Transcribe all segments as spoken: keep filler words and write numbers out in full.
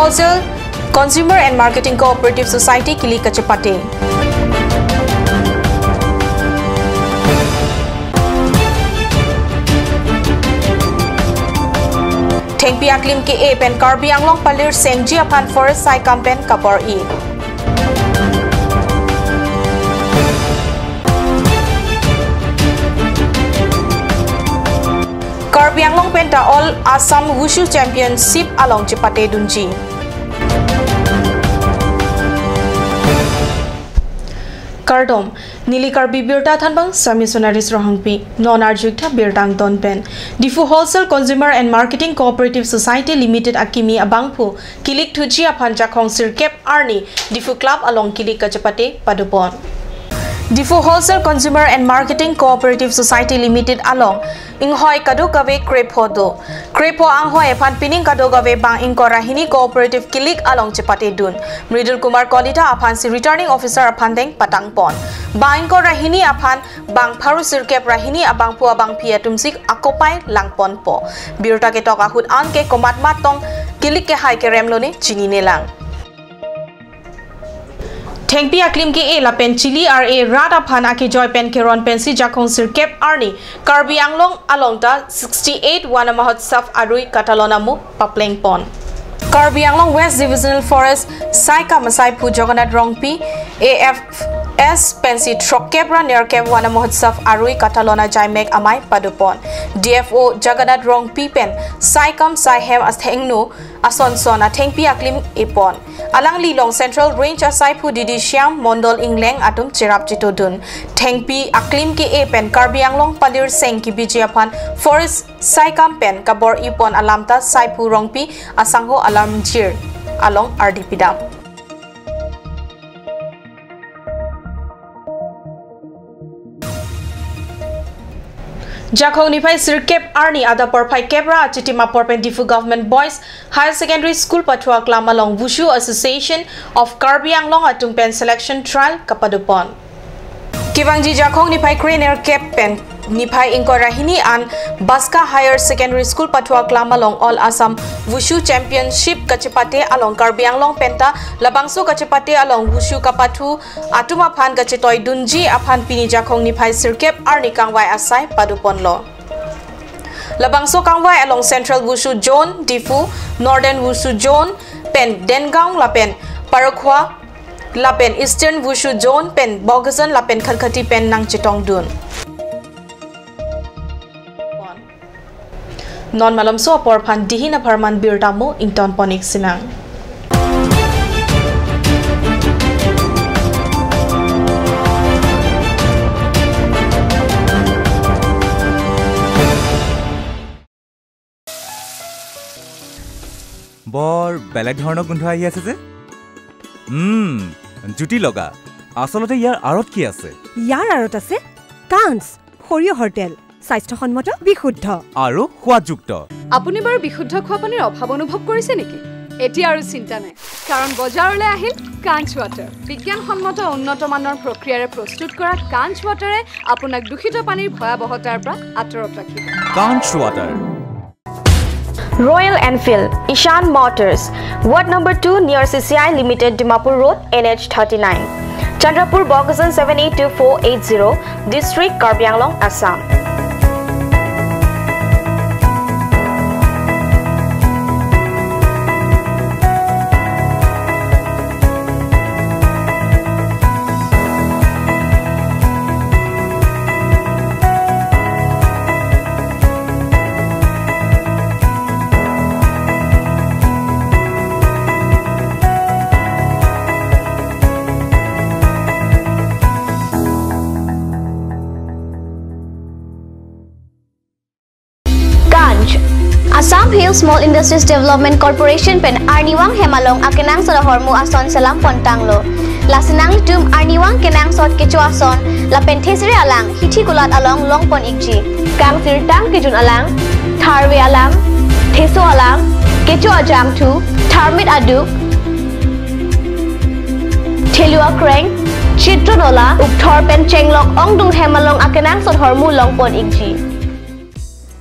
Wholesale Consumer and Marketing Cooperative Society kilik kachepate. Thengpi aklim ke-e pen Karbi Anglong palir sengji aphan forest saikam pen kabor-i. Karbi Anglong penta All Assam Wushu Championship along chepate dunji. Kardom, neli Karbi Birta thanbang Sami Sonaris Rohangpi, non arjutha birta angton pen. Diphu Wholesale Consumer and Marketing Cooperative Society Limited akimi abangphu, kilik thuji aphan Jakhong sirkep arni, Diphu Club along kilik kachepate padopon. Diphu Wholesale Consumer and Marketing Cooperative Society Limited along, inghoi kadokave krepho do. Krepho anghoi aphan pining kadokave bang ingkoi ra hini cooperative kilik along chepate dun. Mridul Kumar Kolita aphansi Returning Officer aphan deng patangpon. Bang ingkoi ra hini aphan bang pharo sirkep ra hini abangphu abangphi atumsi akopai langponpo. Birta ketok ahut anke komat matong kilik kehai kerem lone chininelang. Thengpi aklim ke-e lapen chili ar-e rat aphan akejoi pen keron pensi Jakhong sirkep arni Karbi Anglong along ta sixty-eight Wana Mahotsav arui katalon amo paplengpon. Karbi Anglong West Divisional Forest saikam asaiphu Jagannath Rongpi A F S pensi throkkep ra nerkep Wana Mahotsav arui katalon ajaimek amei padopon. D F O Jagannath Rongpi pen saikam saihem athengno asonson athengpi aklim epon. Alangli along Central Range asaiphu Didi Shyam Mondol Ingleng atum cherap chetodun. Thengpi aklim ke-e pen Karbi Anglong palir seng kebiji aphan forest saikam pen kabor-ipon alam ta saiphu Rongpi asangho alarmjir along ardi pidam. Jakhong niphai sirkep arni adap porphai kep ra achitim apor pen Diphu Government Boys Higher Secondary School pathu aklam along Wushu Association of Karbi Anglong atum pen selection trial kapadopon. Kevangji Jakhong niphai krenerkep pen niphai ingkoi ra hini an Baska Higher Secondary School pathu aklam along All Assam Wushu Championship kachepate along Karbi Anglong penta labangso kachepate along Wushu kapathu atum aphan kachetoidunji aphan pini Jakhong niphai sirkep arni kangvai asai padoponlo. Labangso kangvai along Central Wushu Zone, Diphu, Northern Wushu Zone pen Dengaon lapen Parakhwa, lapen Eastern Wushu Zone pen Bokajan lapen Khatkhati pen nangchetongdun. Non malomso apor aphan dihin apharman birta mo ingtonpon-ik sinang. বৰ বেলেগ ধৰণৰ গোন্ধ আহি আছে যে। উম, জুতি লগা। আচলতে ইয়াৰ আঁৰত কি আছে? ইয়াৰ আঁৰত আছে কাঞ্চ, সৰিয়হৰ তেল, স্বাস্থ্যসন্মত, বিশুদ্ধ। আৰু সোৱাদযুক্ত। আপুনি বাৰু বিশুদ্ধ খোৱা পানীৰ অভাৱ অনুভৱ কৰিছে নেকি? এতিয়া আৰু চিন্তা নাই, কাৰণ বজাৰলৈ আহিল কাঞ্চ ৱাটাৰ। বিজ্ঞানসন্মত উন্নত মানৰ প্ৰক্ৰিয়াৰে প্ৰস্তুত কৰা কাঞ্চ ৱাটাৰে আপোনাক দূষিত পানীৰ ভয়াৱহতাৰ পৰা আঁতৰত ৰাখিব। কাঞ্চ water. Royal Enfield, Ishan Motors, Ward number two near C C I Limited, Dimapur Road, N H thirty-nine, Chandrapur, Bokajan seven eight two four eight zero, District, Karbi Anglong, Assam. Kanj. Assam Hill Small Industries Development Corporation pen arnivang hem along akenangsot ahormu ason selam pontanglo. Lasi nanglitum arnivang kenangsot kecho ason lapen thesere alang hithi kulat along longpon-ikji. Kangsirtang kejun alang, tharve alang, theso alang, kecho ajangthu, tharmit aduk, thelu akreng, chitro nola, ukthor pen chenglok ongdung hem along akenangsot ahormu longpon-ikji.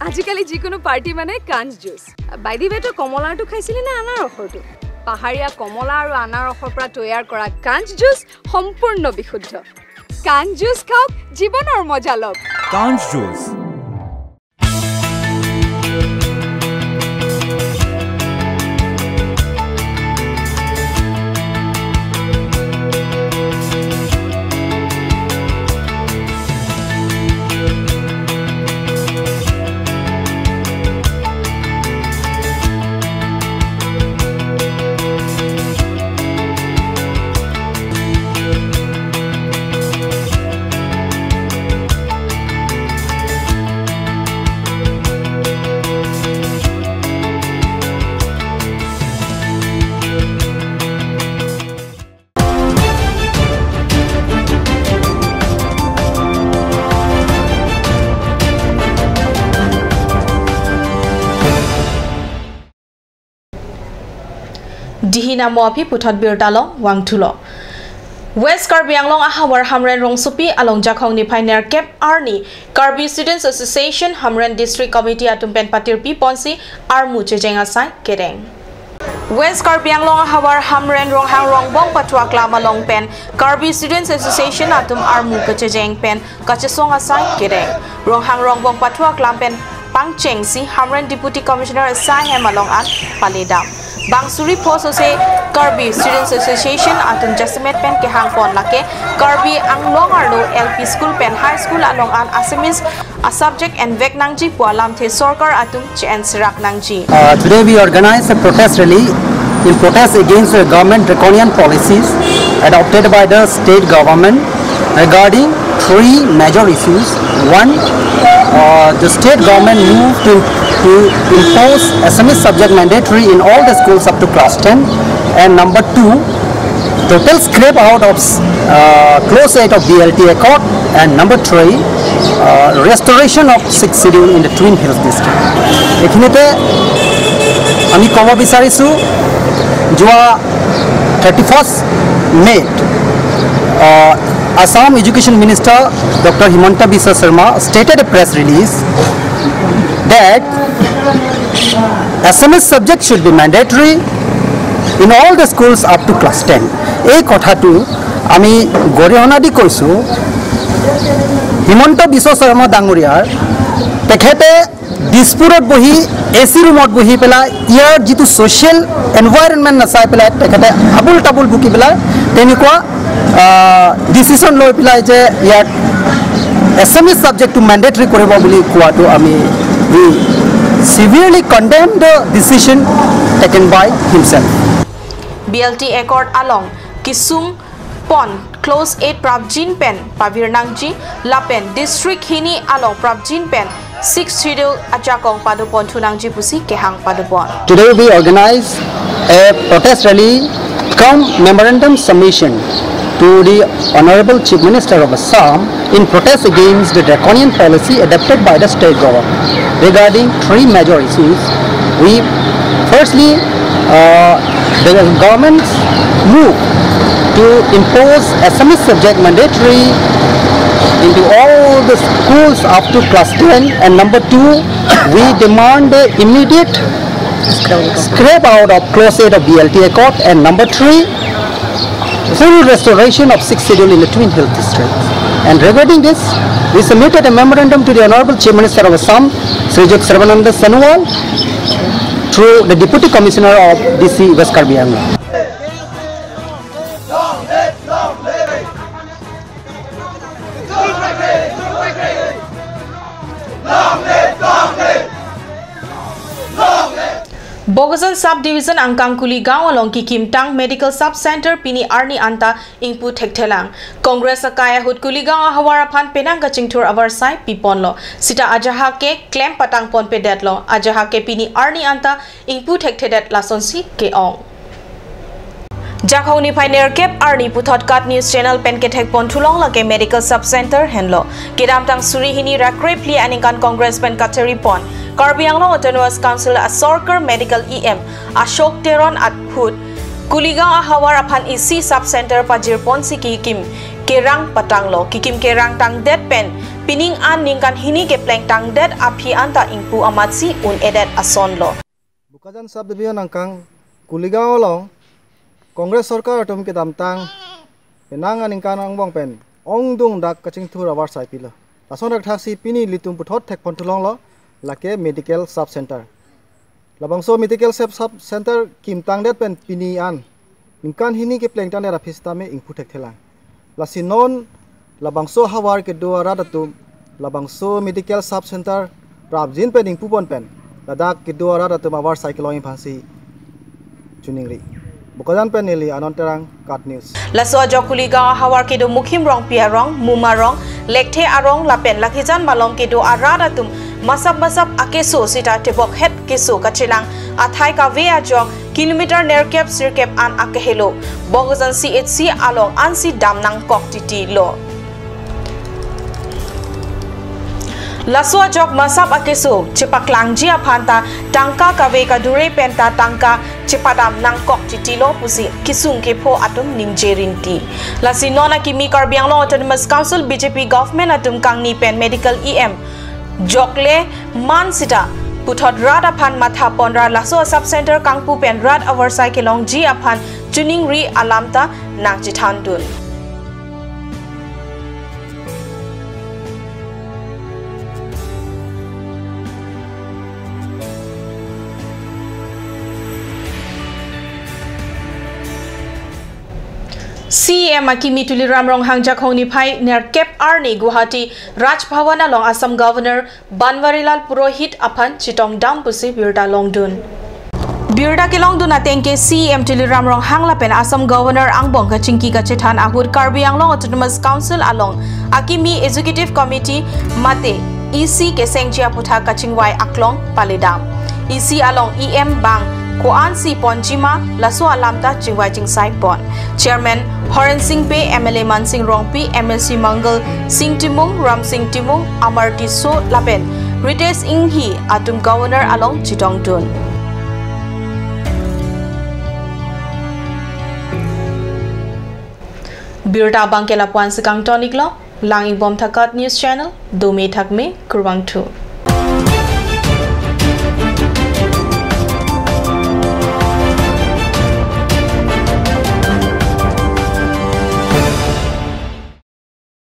আজিকালি যিকোনো পাৰ্টি মানে কাঞ্চ juice. By the ৱে, তই কমলাৰটো খাইছিলি নে আনাৰসৰটো? পাহাৰীয়া কমলা আৰু আনাৰসৰ পৰা তৈয়াৰ কৰা কাঞ্চ জুচ সম্পূৰ্ণ বিশুদ্ধ। কাঞ্চ জুচ খাওক, জীৱনৰ মজা লওক। কাঞ্চ juice. Dihina mo aphi puthot birta along vangthulo. West Karbi Anglong ahavar Hamren rongsopi along Jakhong niphai nerkep arni Karbi Students Association Hamren District Committee atum pen patirpi ponsi armu chejeng asai kereng. West Karbi Anglong ahavar Hamren Ronghang Rongbong pathu aklam along pen Karbi Students Association atum armu kechejeng pen kachesong asai kereng. Ronghang Rongbong pathu aklam pen pangchengsi Hamren Deputy Commissioner asai hem along an paledam. Bang suri pho sose Karbi Students Association atum jasemet pen kehang pon lake Karbi Anglong arlo L P school pen high school along an Assamese a subject envek nangji pu alamthe sorkar atum che-en serak nangji. Uh, today we organize a protest rally in protest against the government draconian policies adopted by the state government regarding three major issues. One, uh, the state government moved to, to impose Assamese subject mandatory in all the schools up to class ten. And number two, total scrap out of uh, clause eight of B L T Accord, and number three, uh, restoration of sixth schedule in the Twin Hills district. এইখিনিতে আমি ক'ব বিচাৰিছোঁ, যোৱা thirty first মে'ত, uh, Assam Education Minister Doctor Himanta Biswa Sarma stated a press release that Assamese subject should be mandatory in all the schools up to class ten. এই কথাটো আমি গৰিহণা দি কৈছোঁ হিমন্ত বিশ্ব শৰ্মা ডাঙৰীয়াৰ। তেখেতে দিছপুৰত বহি এ চি ৰুমত বহি পেলাই ইয়াৰ যিটো ছ'চিয়েল এনভাইৰনমেণ্ট নাচাই পেলাই তেখেতে আবুল তাবুল বকি পেলাই তেনেকুৱা ডিচিশ্যন লৈ পেলাই যে ইয়াত এছামিজ ছাবজেক্টটো মেণ্ডেটৰী কৰিব বুলি কোৱাটো আমি, we severely condemn the decision taken by himself. B L T Accord along kisung pon clause eight prapjin pen pavir nangji lapen district hini along prapjin pen sixth schedule ajakong pado ponthu nangji pusi kehang pado pon. Today we organize a protest rally cum memorandum submission to the Honorable Chief Minister of Assam in protest against the draconian policy adopted by the state government regarding three major issues. We firstly, uh, the government's move to impose Assamese subject mandatory into all the schools up to class ten, and number two, we demand the immediate scrap out of clause eight of B L T Accord, and number three, full restoration of sixth schedule in the Twin Hill district. And regarding this, we submitted a memorandum to the Honorable Chief Minister of Assam, Srijut Sarbananda Sonowal, through the Deputy Commissioner of D C West Karbi Anglong. Bokajan Sub Division angkang Kuligaon along kekimtang Medical Sub Center pini arni anta ingpu thekthelang. Congress akai ahut Kuligaon ahavar aphan penang kachingthur avarsai piponlo. Sita ajahak ke klem patang ponpedetlo. Ajahak ke pini arni anta ingpu thekthedet lasonsi ke-ong. Jakhong niphai nerkep arni puthot KAT News Channel pen kethek ponthulong lake Medical Sub Center henlo. Kedamtang suri hini ra krephli aningkan Congress pen kachari pon Karbi Anglong Autonomous Council asorkar Medical E M Ashok Teron ahut Kuligaon ahavar aphan isi Sub Center pajir ponsi kekim kerang patanglo. Kekim kerang tangdet pen pining an ningkan hini kepleng tangdet aphi anta ingpu amatsi un-edet asonlo. Bokajan Sub Division angkang Kuligaon along Congress sorkar atum kedamtang penang aningkan angbong pen ongdung dak kachingthur avarsai pilo. Lason dak thaksi pini ilitum puthot thekpon thulonglo, lake medical sub center. Labangso medical sub, sub center kimtangdet pen pini an ningkan hini keplengtangdet aphi sitame ingpu thekthelang. Lasi non labangso havar kedo arat atum labangso medical sub center prapjin pen ingpupon pen ladak kedo arat atum avarsai kelongji aphansi choningri. Bokajan pen neli Anand Terang, KAT News. Laso ajok Kuligaon havar kedo Mukhim Rongpi arong, Muma arong, Lekthe arong lapen Lakhijan malom kedo arat atum masap masap akeso sita tebokhet keso kachelang athai kave ajok kilometer nerkep sirkep an akehelo Bokajan C H C along ansi dam nangkok titi lo. Laso ajok masap akeso chepaklangji aphanta tangka kave kadure penta tangka chepadam nangkok titi lo pusi kesung kepho atum ningje rinti. Lasi non akimi Karbi Anglong Autonomous Council B J P government atum kangni pen medical E M jokle man sita puthot rat aphan matha ponra laso sub center kangpu pen rat avarsai kelongji aphan choningri alam ta nangchethandun. C E M akimi Tuliram Ronghang Jakhong niphai nerkep arni Guwahati Raj Bhavan along Assam Governor Banwarilal Purohit aphan chetongdam pusi birta longdun. Birta kelongdun ateng ke C E M Tuliram Ronghang lapen Assam Governor angbong kachingki kachethan ahut Karbi Anglong Autonomous Council along akimi Executive Committee mate E C kesengji aputhak kachingvai aklong paledam. E C along E M bang ko-ansi ponji ma laso alam ta chingvai chingsai pon. Chairman Horen Sing Bey, M L A Mansing Rongpi, M A C Mangal Sing Timung, Ram Sing Timung, Amar Tisso lapen Ritesh Enghi atum Governor along chetongdun. Birta abangke lapu-ansi kangton-iklo, lang-ikbom tha KAT News Channel, dome thakme, kurvangthu.